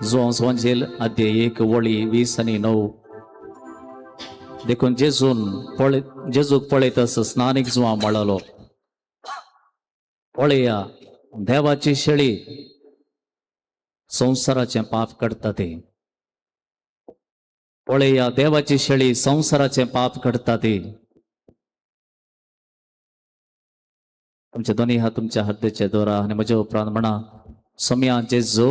जुवांव वांजेल अध्याय 1 वळी 20 आनी 9. देखून जेजून पळय, जेजूक पळयतच स्नानीक जुवांव म्हळलो, पळया देवाची शेळी, संवसाराचें पाप काडटा ते. पळया देवाची शेळी, संवसाराचें पाप काडटा ते. तुमचे दोन्ही हात तुमच्या हृदयाचे दोरा आनी म्हज्या उपरांत म्हणा, सोम्या जेजू,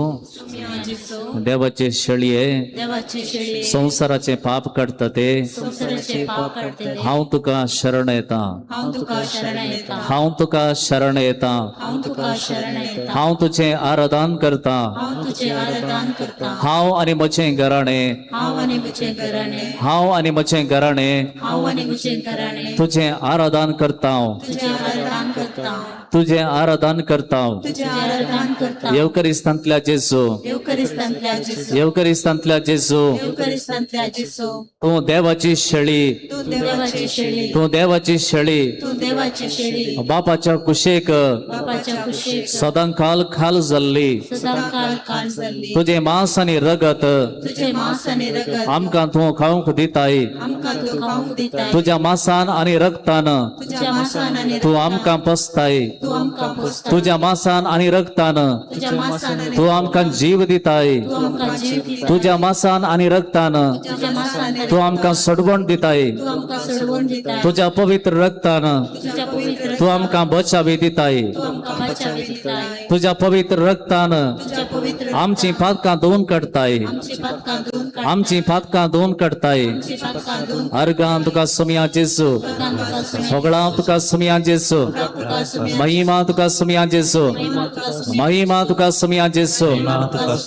देवाचे शेळये, देवाचे शेळी, संवसाराचें पाप काडटा ते, संवसाराचे पाप काडटले, हांव तुका शरण येता. हांव तुका शरण येता. हांव तुका शरण येता. हांव तुका शरण येता. हांव तुजें आराधन करता. हांव तुजें आराधन करता. हांव आनी म्हजें घराणें, हांव आनी म्हजें घराणें, हांव आनी म्हजें घराणें, हांव आनी म्हजें घराणें, तुजें आराधन करता. तुजें आराधन करता. तुजें आराधन करता. तुजें आराधन करता. येवकरिस्तांतल्या जेजू, येवकरिस्तांतल्या जेजू, येवकरिस्तांतल्या जेजू, येवकरिस्तांतल्या जेजू, तूं देवाची शेळी, तूं देवाची शेळी, तूं देवाची शेळी, तूं देवाची शेळी, बापाच्या कुशेक बापाच्या कुशीक सदांकाल खाल जाल्ली, सदांकाळ काळ जाल्ली, तुजें मांस आनी रगत तुजें मांस आनी रगत आमकां तूं खावंक दिताय. आमकां तूं खावंक दिताय. तुज्या मांसान आनी रगतान तुज्या मांसान आनी तूं आमकां पोसताय. तूं आमकां पोसता. तुज्या मांसान आनी रगतान तुज्या मांसान आनी तूं आमकां जीव दिताय. तूं आमकां जीव दिताय. तुज्या मांसान आनी रगतान तुज्या मांसान आनी तूं आमकां सोडवण दिताय. तूं आमकां सोडवण दिताय. तुज्या पवित्र रगतान तुज्या पवित्र तूं आमकां बचावी दिताय. तूं आमकां बचावी दिताय. तुज्या पवित्र रगतान तुज्या पवित्र आमची पातकां धुवन काडताय. आमची पातकां धुवन काड. आमची पातकां धुवन काडताय. आमची पातकां धुवन अर्गां तुका सुमया जेजू, काड. तुका सुम्या, होगळां तुका सुमया जेजू, तुका सुम्या, महिमा तुका सुमया जेजू, महिमा तुका सुम्या, महिमा तुका सुमया जेजू,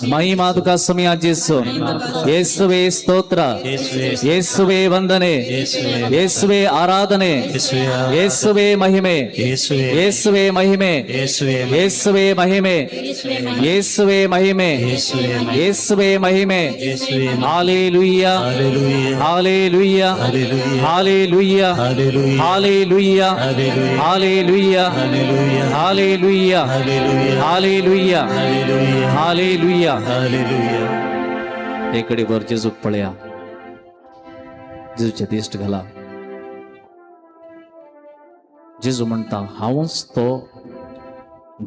महिमा तुका सुमया जेजू. येसुवे स्तोत्र, येसुवे ವಂದನೆ, ಯೇಸುವೆ ಆರಾಧನೆ, ಯೇಸುವೆ ಮಹಿಮೆ, ಯೇಸುವೆ ಮಹಿಮೆ, ಯೇಸುವೆ ಮಹಿಮೆ, ಯೇಸುವೆ ಮಹಿಮೆ, ಯೇಸುವೆ ಮಹಿಮೆ. Hallelujah, hallelujah, hallelujah, hallelujah, hallelujah, hallelujah, hallelujah, hallelujah. एक कडे जेजूक पळया, जेजूचे दिश्ट घाला. जेजू म्हणटा, हांवूच तो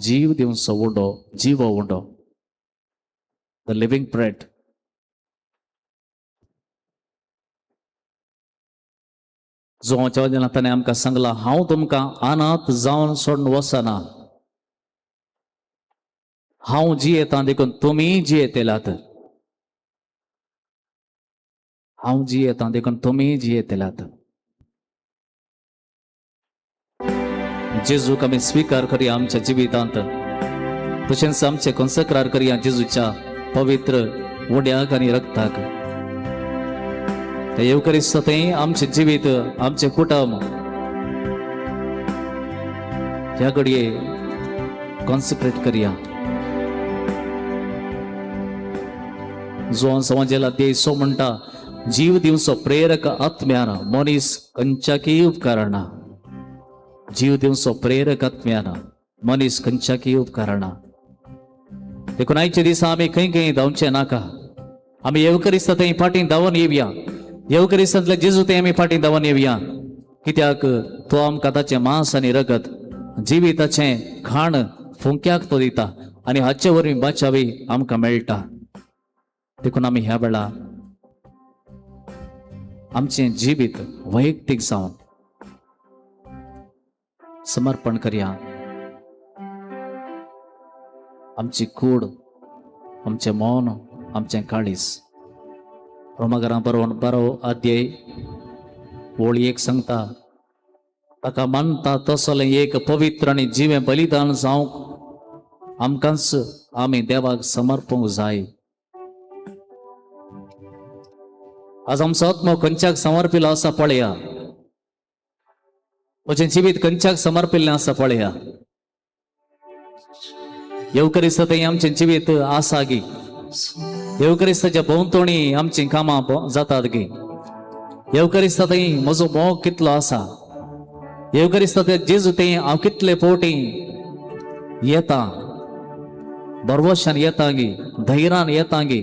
जीव दिवचो उंडो, जिवो उंडो, the living bread. जुवाच्या वचनांत ताणें आमकां सांगलां, हांव तुमकां अनाथ जावन सोडून वचना. हांव जियेतां देखून तुमी जियेतलात. हांव जियेतां देखून तुमी जियेतलात. जेजूक आमी स्विकार करया आमच्या जिवितांत, तशेंच आमचे कॉन्सक्रार करया जेजूच्या पवित्र उड्याक आनी रक्ताक. त्या येवकरिस्त थंय आमचें जिवीत, आमचें कुटुंब ह्या घडये कॉन्सक्रेट करया. जुवान समाजेला देसो म्हणटा, जीव दिवचो प्रेरक आत्म्यान मनीस खंयच्याकय उपकारना. जीव दिवचो प्रेरक आत्म्यान मनीस खंयच्याकय उपकारना. देखून आयच्या दिसा आमी खंय खंय धांवचें नाका. आमी येवकरिस्ता थंय फाटीं धांवन येवया. येवकरिस्तांतल्या जेजू थंय आमी फाटीं धांवन येवया, कित्याक तो आमकां ताचें मांस आनी रगत, जिविताचें खाण फुंक्याक तो दिता आनी हाचे वरवीं बाचावी आमकां मेळटा. देखून आमी ह्या वेळा आमचें जिवीत वैयक्तीक जावन समर्पण करया. आमची कूड, आमचें मौन, आमचें काळीज. रोमागरां बरोवन 12 अध्याय ओळी 1 सांगता, ताका मानता तसलें एक पवित्र आनी जिवें बलिदान जावंक आमकांच आमी देवाक समर्पूंक जाय. आज आमचो आत्मो खंयच्याक समर्पिल्लो आसा पळया. म्हजें जिवीत खंयच्याक समर्पिल्लें आसा पळया. येवकरिस्त थंय आमचें जिवीत आसा गी? येवकरिस्ताच्या भोंवतणी आमचीं कामां जातात गी? येवकरिस्ता थंय म्हजो मोग कितलो आसा? येवकरिस्ता ते जेजू थंय हांव कितले फावटी येता? भरवशान येतांगी, धैर्यान येतांगी,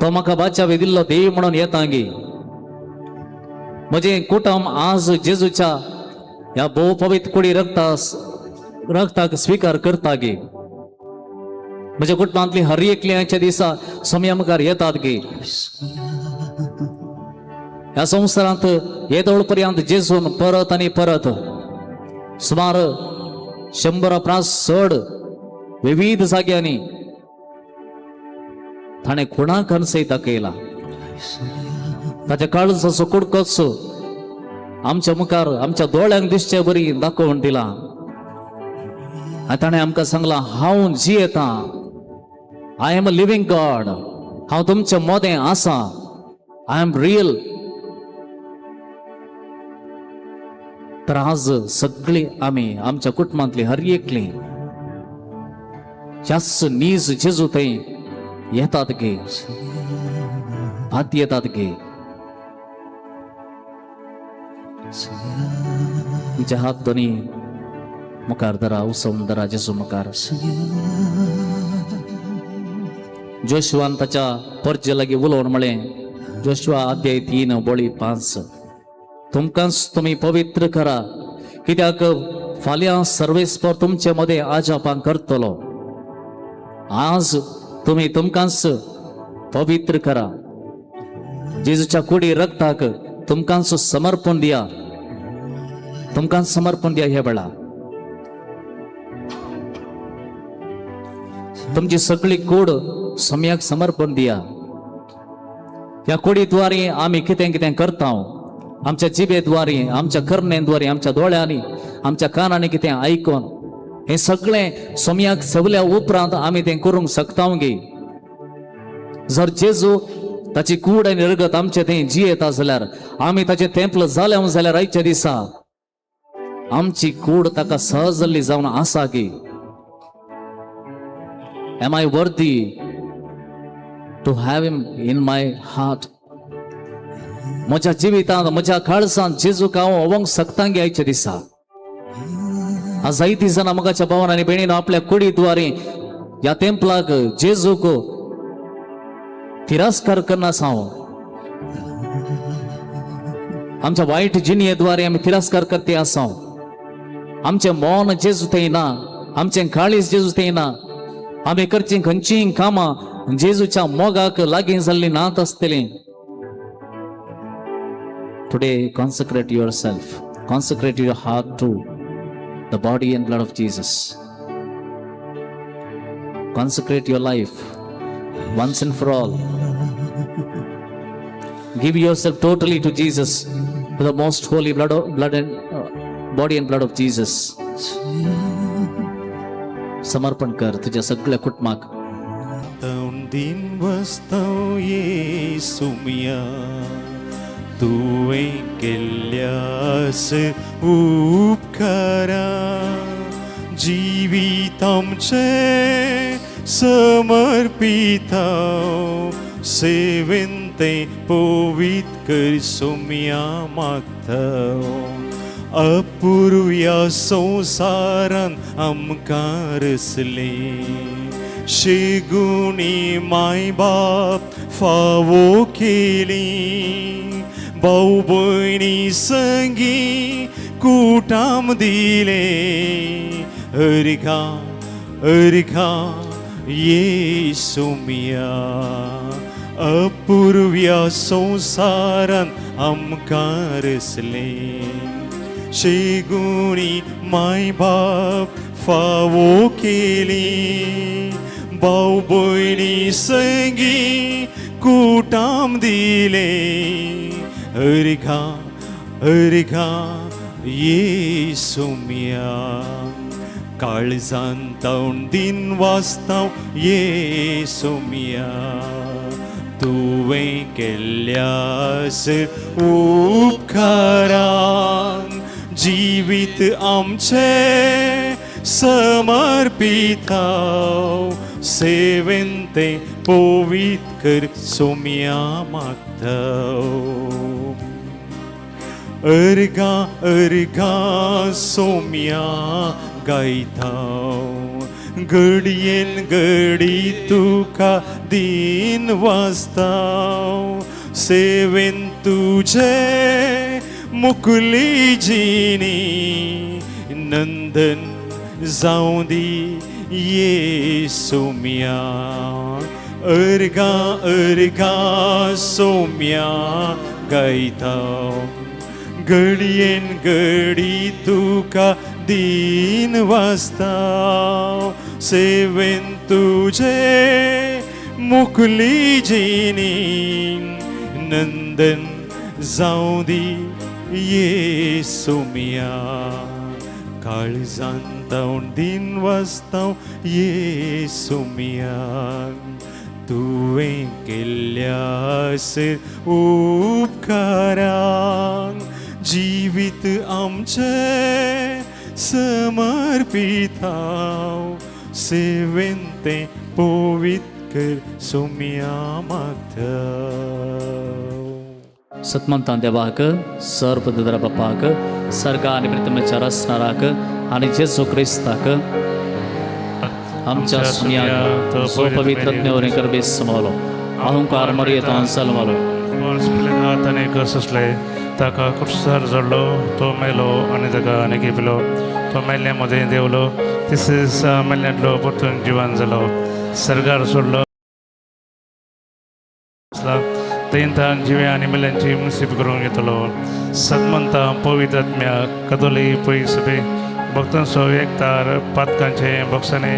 तो म्हाका बाचावे दिल्लो देव म्हणून येतांगी. म्हजें कुटुंब आज जेजूच्या ह्या भोव पवित्र कुडी रक्ताक स्विकार करता गे. म्हज्या कुटुंबांतली हर एकल्याच्या दिसा सोम्या मुखार येतात गे. ह्या संवसारांत येदोळ पर्यंत जेजून परत आनी परत सुमार 100 प्रास चड विविध जाग्यांनी ताणें खुणा सयत दाखयला. ताच्या काळजाचो कुडकोच आमच्या मुखार, आमच्या दोळ्यांक दिसचे बरी दाखोवन दिला. आनी ताणें आमकां सांगलां, हांव जियेतां, I am a living God, हांव तुमच्या मोदें आसा, I am real. तर आज सगळी आमी, आमच्या कुटुंबांतली हर एकली ह्याच नीज जेजू थंय येतात गे, भात येतात गे. तुमचे हात दोनी मुखार धरा, उसोवन धरा जेजू मुखार. जोशुआन ताच्या परजे लागीं उलोवन म्हळें, जोशुआ अध्याय 3:5, तुमकांच तुमी पवित्र करा, कित्याक फाल्यां सर्वेस्पर तुमचे मदें आजापां करतलो. आज तुमी तुमकांच पवित्र करा, जेजूच्या कुडी रक्ताक तुमकांच समर्पण दिया, तुमकांच समर्पण दिया. ह्या वेळा तुमची सगळी कूड सम्याक समर्पण दिया. ह्या कुडीद्वारे आमी कितें कितें करता, आमच्या जिबेद्वारे, आमच्या करण्यांद्वारे, आमच्या दोळ्यांनी, आमच्या कानांनी कितें आयकून, हें सगळें सोम्याक सवल्या उपरांत आमी तें करूंक शकता गे. जर जेजू ताची कूड आनी रगत आमचे थंय जियेता जाल्यार, आमी ताचें तेंपल जालें जाल्यार, आयच्या दिसा आमची कूड ताका सहज जाल्ली जावन आसा गे. Am I worthy to have him in my heart? म्हज्या जिवितांत, म्हज्या काळजांत जेजूक हांव ओवंक शकता गे आयच्या दिसा? आज जायतीं जाणां मोगाच्या भावान आनी भयणीन आपल्या कुडीद्वारे ह्या तेंपलाक, जेजूक तिरस्कार करना हांव. आमच्या वायट जिणयेद्वारे आमी तिरस्कार करते आसा. आमचें मन जेजू थंय ना, आमचें काळीज जेजू थंय ना. आमी करचीं खंयचीय कामां जेजूच्या मोगाक लागीं जाल्लीं नात आसतलीं. Today consecrate yourself, consecrate your heart to the body and blood of Jesus. Consecrate your life once and for all. Give yourself totally to Jesus, to the most holy blood and body and blood of Jesus. समर्पण कर तुझ्या सगळ्या कुटुंबाक. दिन वस्तव येसुमिया, तुवें केल्ल्यास उपकारा, जिवीत आमचें समर्पिताव, सेवेन तें पवित्र कर सोम्या मागताव. अपुर्व्या संवसारान आमकां रसलें, शेगुणी माय बाप फावो केली, भाऊ भयणी संगी कुटाम दिले, अर्घा अर्घा येसुमिया. अपुर्व्या संवसारान आमकां रसलें, शेगुणी माय बाप फावो केली, भाऊ भयणी संगी कुटाम दिले, अर्घा अर्घा येसुमिया. काळजान तावन दिन वाचताव येसुमिया, तुवें केल्ल्यास उपकारान, जिवीत आमचें समर्पिताव, सेवेन तें पवित्र कर सोम्या मागताव. अर्घा अर्घा सोम्या गायताव, घडयेन घडी तुका दीन वाचताव सेवेन तुजे मुकुली जिणी नंदन जावं दी ये सोम्या अर्गा अर्गा सोम्या गायता घडयेन घडी तुका दीन वाचता सेवेन तुजे मुकुली जिणी नंदन जावं दी ये सोम्या काळजांत दिन वाचता ये सोम्या तुवें केल्ल्या उपकारांक जिवीत आमचें समर्पिताव सेवेन तें पवित्र कर सोम्या मागता. सतमंतान देवाक सर्वदर बापाक सर्गा आनी प्रथमेच्या रसणाराक आनी जेजू क्रिस्ताक आमच्या सुन्याक जो पवित्र ज्ञान करबेस समवलो अहंकार मर्येतान जल्मलो हात आनी कसले ताका कुर्सार जडलो तो मेलो आनी ताका आनी घेपलो तो मेल्ल्या मदें देंवलो तिसरे दिसा मेल्ल्यांतलो परतून जिवन जालो सर्गार सोडलो थंय जिव्या आनी मेल्यांची मुसीब करूंक येतलो. सदमंता पवित्र आत्म्या कदोली पयसबे भक्तांचो एकतार पातकांचे भक्षणे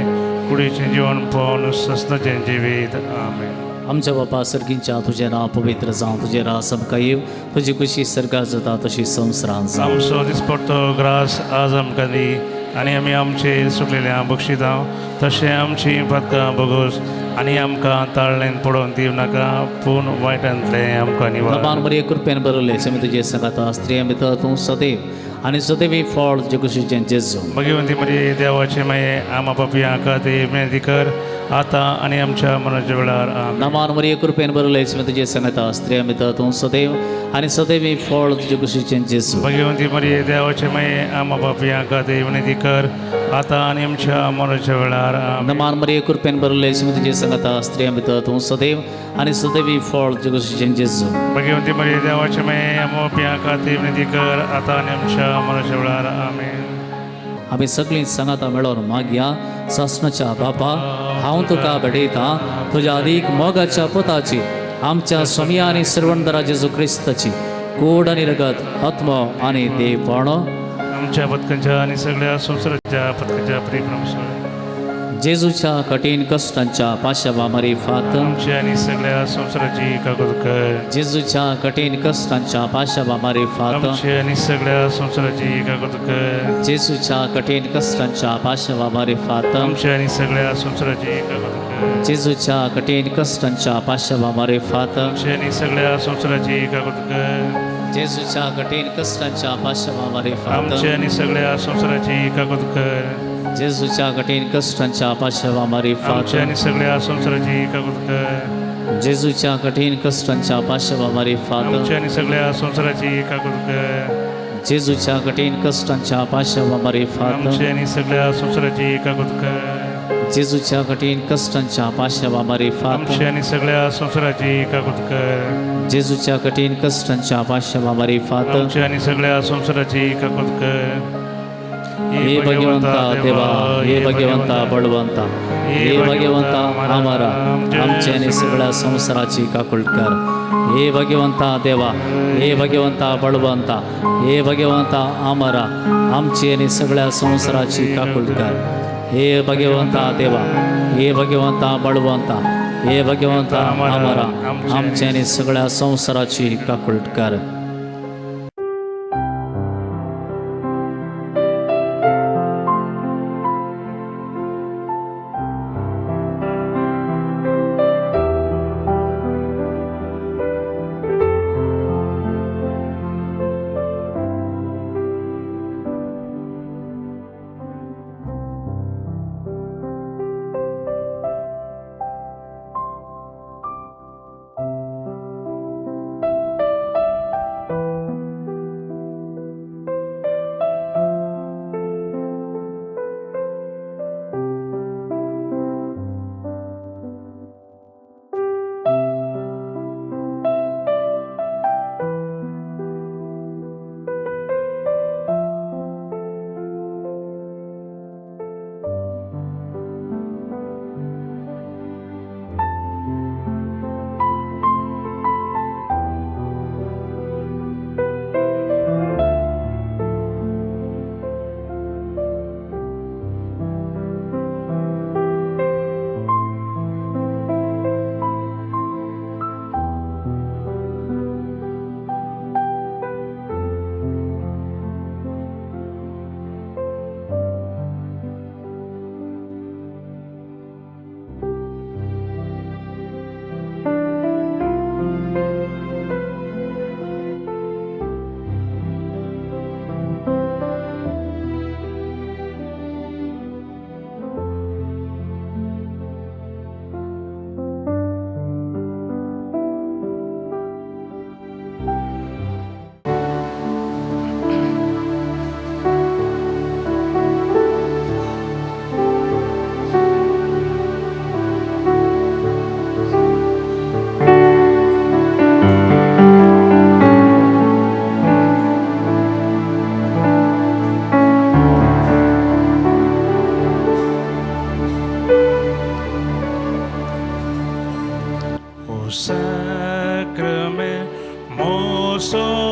कुडीचें जिवन पळोवन सस्नाचें जिवीत. आमेन. आमच्या बापा सर्गींच्या तुजें नांव पवित्र जावं तुजें राज आमकां येवं तुजी खुशी सर्गात जाता तशी संवसारांत जावं. आमचो दिसपडतो ग्रास आज आमकां दी आनी आमी आमचे सुकलेल्या बक्षितां तशें आमची पातकां बगोस आनी आमकां ताळ्ळेन पडोवन दिवं नाका पूण वायटांतलें आमकां निवार. नबान मरिये कृपेन बरयलें सेमी तुजे सांगाता स्त्रियां भितर तूं सदैव आनी सदैव फळ तुजे कुशीचें जेजू. भगवंती मरिये देवाचे माये आमा पापयां खातीर विनंती कर आतां आनी आमच्या मरणाच्या वेळार. आमेन. नमान मरिये कृपेन बरयलें सेमी तुजे सांगाता स्त्रियां भितर तूं सदैव आनी सदैव फळ तुजे कुशीचें जेजू. भगवंती मरिये देवाचे माये आमा पापयां खातीर विनंती कर आतां आनी आमच्या मरणाच्या वेळार. आमेन. नमान मरिये कृपेन बरयलें सेमी तुजे सांगाता स्त्रियां भितर तूं सदैव आनी सदैव फळ तुजे कुशीचें जेजू. भगवंती मरिये देवाचे माये आमा पापयां खातीर विनंती कर आतां आनी आमच्या मरणाच्या वेळार. आमेन. आमी सगळीं सांगाता मेळोन मागया. सासणाच्या बापा हांव तुका भेटयतां तुज्या अदीक मोगाच्या पुताची आमच्या स्वामी आनी सर्वंदरा जेजू क्रिस्ताची कोड आनी रगत आत्मो आनी देवपण आमच्या पथकांच्या आनी सगळ्या संवसाराच्या पथकांच्या प्रेम जेजूच्या कठीण कश्टांच्या पाशावा मारिफात आमच्या आनी सगळ्या संवसाराची कागद कर. जेजूच्या कठीण कश्टांच्या पाशावा मारिफात आमच्या आनी सगळ्या संवसाराची कागद कर. जेजूच्या कठीण कश्टांच्या पाशावा मारिफात आमच्या आनी सगळ्या संवसाराची कागद कर. जेजूच्या कठीण कश्टांच्या पाशावा मारिफात आमच्या आनी सगळ्या संवसाराची कागद कर. जेजूच्या कठीण कश्टांच्या पाशावा मारिफात आमच्या आनी सगळ्या संवसाराची कागद कर. जेजूच्या कठीण कश्टांच्या पाशावा मारिफात आमच्या आनी सगळ्या संवसाराची कागद कर. जेजूच्या कठीण कश्टांच्या पाशावा मारिफात आमच्या आनी सगळ्या संवसाराची कागद कर. जेजूच्या कठीण कश्टांच्या पाशावा मारिफात आमच्या आनी सगळ्या संवसाराची कागद कर. जेजूच्या कठीण कश्टांच्या पाशावा मारिफात आमच्या आनी सगळ्या संवसाराची कागद कर. जेजूच्या कठीण कश्टांच्या पाशावा मारिफात आमच्या आनी सगळ्या संवसाराची कागद कर. हे भगवंता देवा हे भगवंता बळवंता हे भगवंता आमारा आमच्या आनी सगळ्या संवसाराची काकूळ कर. हे भगवंता देवा हे भगवंता बळवंता हे भगवंता आमारा आमची आनी सगळ्या संवसाराची काकूळ कर. हे भगवंता देवा हे भगवंता बळवंता हे भगवंता आमारा आमच्या आनी सगळ्या संवसाराची काकूळ कर. O sacramento, moço.